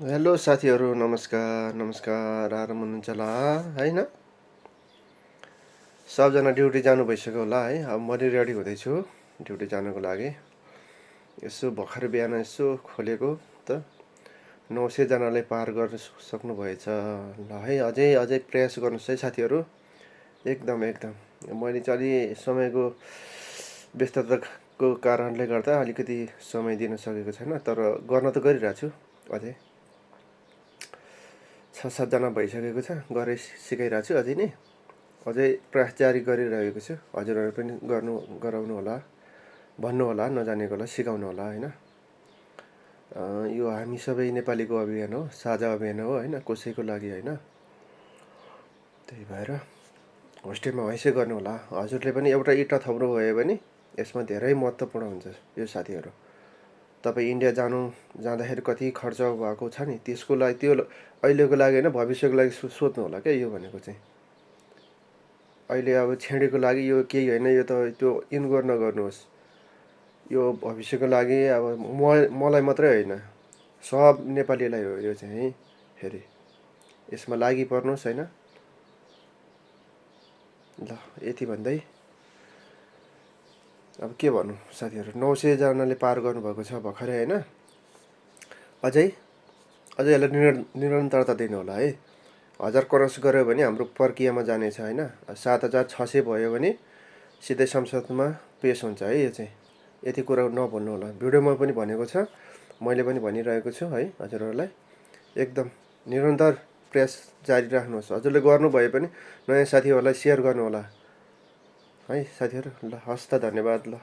Hello साथीहरू, नमस्कार नमस्कार। आराम हुनुहुन्छ होला होइन? सबजना ड्युटी जानु भइसक्यो होला है। अब म नि रेडी हुँदैछु ड्युटी जानको लागि। यसो भर्खर बिहान यसो खोलेको त 900 जनाले पार गर्न सक्नुभएछ ल है। अझै अझै प्रयास गर्नुहोस् है साथीहरू। एकदम एकदम मैले चाहिँ अलि समयको व्यस्तताको कारणले गर्दा अलिकति समय दिन सकेको छैन, तर गर्न त गरिरहेको छु। अझै 6-7 जना भइसकेको छ, गरे सिकाइरहेको छु। अझै नै अझै प्रयास जारी गरिरहेको छु। हजुरहरू पनि गराउनु होला, भन्नु होला, नजानेकोलाई सिकाउनु होला होइन। यो हामी सबै नेपालीको अभियान हो, साझा अभियान हो होइन, कसैको लागि होइन। त्यही भएर होस्टेलमा हैसै गर्नु होला। हजुरले पनि एउटा इँटा थप्नु भयो भने यसमा धेरै महत्त्वपूर्ण हुन्छ यो साथीहरू। तपाईँ इन्डिया जाँदाखेरि कति खर्च भएको छ नि, त्यसको लागि त्यो अहिलेको लागि होइन, भविष्यको लागि सोच्नु होला क्या। यो भनेको चाहिँ अहिले अब छेडीको लागि यो केही होइन, यो त त्यो इन्गोर नगर्नुहोस्। यो भविष्यको लागि अब मलाई मात्रै होइन, सब नेपालीलाई हो यो चाहिँ है। फेरि यसमा लागि पर्नुहोस् होइन। ल यति भन्दै अब के भन्नु साथीहरू, 900 जनाले पार गर्नुभएको छ भर्खरै होइन। अझै यसलाई निरन्तरता दिनु होला है। 1000 क्रस गऱ्यो भने हाम्रो प्रक्रियामा जानेछ होइन। 7600 भयो भने सिधै संसदमा पेस हुन्छ है। यो चाहिँ यति कुरा नभुल्नु होला। भिडियोमा पनि भनेको छ, मैले पनि भनिरहेको छु है हजुरहरूलाई। एकदम निरन्तर प्रयास जारी राख्नुहोस्। हजुरले गर्नुभयो पनि नयाँ साथीहरूलाई सेयर गर्नु होला है साथीहरू। ल हस् त, धन्यवाद। ल।